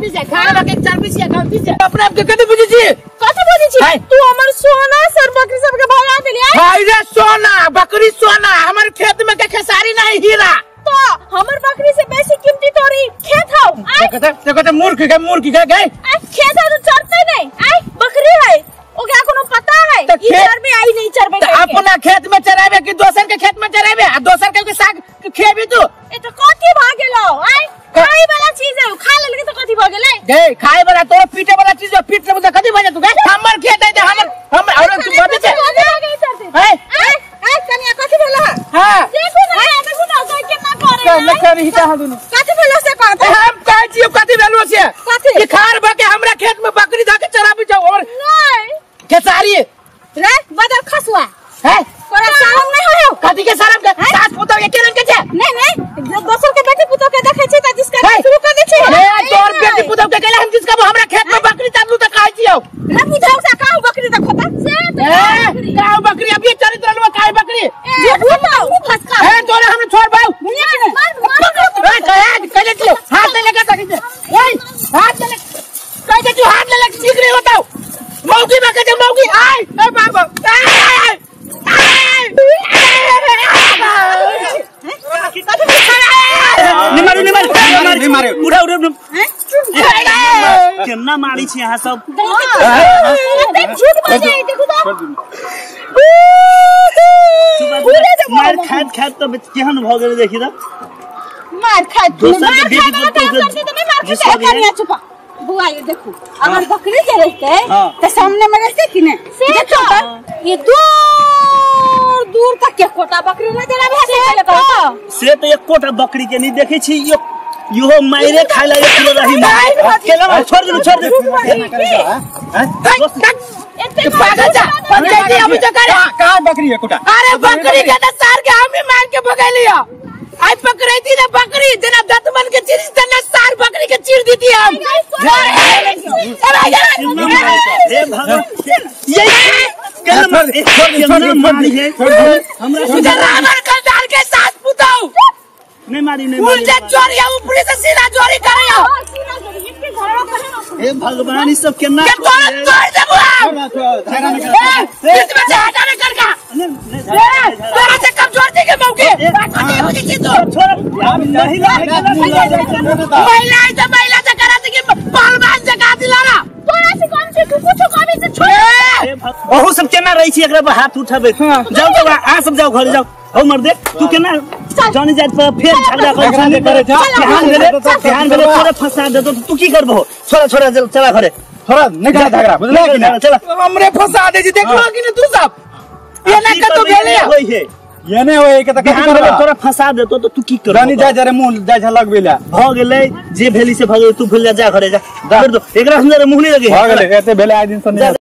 चरबी से खाए रखे चरबी से गलती से अपने आप के कथि बुझै छी? कथि बुझै छी? तू हमर सोना सर बकरी सब के भगा देली। हाय रे सोना बकरी सोना हमर खेत में के खेसारी नहीं हीरा। तो हमर बकरी से बेसी कीमती तोरी खेत हौ। देखो ते मूर्ख के गए खेत हौ तो चरते नहीं। आई बकरी है ओकरा कोनो पता है ई चरबे आई नहीं चरबे। अपना खेत में चराबे कि दोसर के खेत में चराबे? आ दोसर के साग खेबी तू? ए तो कथि भ गेलो? आई खाए वाला चीज है खा लेलके तो कथि भ गेलै? गे खाए वाला तोरा पीटे वाला चीज है पीट लेबे त कथि भ जेतौ? गे हमर खेत है हमर हम और तू बजे छे। ए ए कनिया कथि भेला? हां देखू ना देखू ना केना करे न करी हिता हम दुनु कथि भेलो से कहत हम कहै छियो कथि भेलो से कथि कि खार भ के हमरा खेत में बकरी ध के चराबी जाओ और नहीं खेसारी रे बदल खसुआ है तोरा शरम नहीं होयो? कथि के शरम के सास पुतौ एके रंग के छे? नहीं नहीं दोसर के बेटी पुतौ के देखै छी त जिसका शुरू कर दै छी। ए तोर बेटी पुतौ के कहले हम जिसका हमरा खेत में बकरी चालू त कहै छियो। ना बुझाउ से काऊ बकरी त खोता से ए काऊ बकरी अभी चरित रहलवा काई बकरी जे भूताऊ फसका ए तोरे हम छोड़ बाऊ ए कहे कहले छियो हाथ ले लगा सकै छे। ए हाथ ले कह दे तू हाथ ले लग ठीक नहीं बताओ मौगी में कहे मौगी आय ए बाबा आय निमारू निमारू निमारू उठा उठा केना मारी छी अहाँ सब? झूठ बाजै देखू त मार खात खात त केहन भ गेलै देखी त मार खात मार खात कनिया चुपा बुआ ये देखो अगर बकरी के रहते त सामने में रहते कि नहीं? देखो ये दूर दूर तक के कोटा बकरी नजर आवे से तो एक कोटा बकरी के नहीं देखे छी यो यो मायरे खाय ला एक किलो रही केला छोड़ दे छोड़ दे पागल जा पंचायती अभी तो करे कहां बकरी है कोटा? अरे बकरी के त सार के हम ही मार के भगैलियो। आई पकड़ई थी ना बकरी जना दतमन के चीर तना सार बकरी के चीर दी थी हम। हे भगवान ये केना मारी है हमरा रावण कलदार के सास पुतौ नहीं मारी नहीं मारी उल्टे चोरी ऊपरी से सीधा चोरी करे हो। हे भगवान ई सब केना के तोड़ तोड़ देबो हम बीच में से हटाने कर का तोरा से कमजोर थी के मौके कथि बुझी छी तू? छोड़ महिला है महिला है त महिला से करा थी कि पहलवान से का दिला ना तोरा से कम से कुछ कमी से छोड़। अहू सब केना रहै छी एकरा पर हाथ उठाबे जाउ त आ सब जाउ घर जाउ हौ मर्दे तू केना जानी जात पर फेर झगड़ा करे ध्यान भेले ध्यान भेले तोरे फंसा देतो तू की करबो? छोड़ा छोड़ा चला घरे छोड़ा नहीं कर झगड़ा बुझले कि ना? चला हमरे फंसा दे छी देखलो कि नहीं तू सब एना कतो भेले होई है ये नहीं होई के त कथि करबो? तोरा फंसा देतो त तू की करबो? रानी जा जरे मुंह जा जा लगबेला भ गेलै जे भेली से भ गेलै तू भूल जा जा घरे जा कर दो एकरा सुन्दर मुंह नहीं लगे भ गेलै एते भेले आइ दिन से।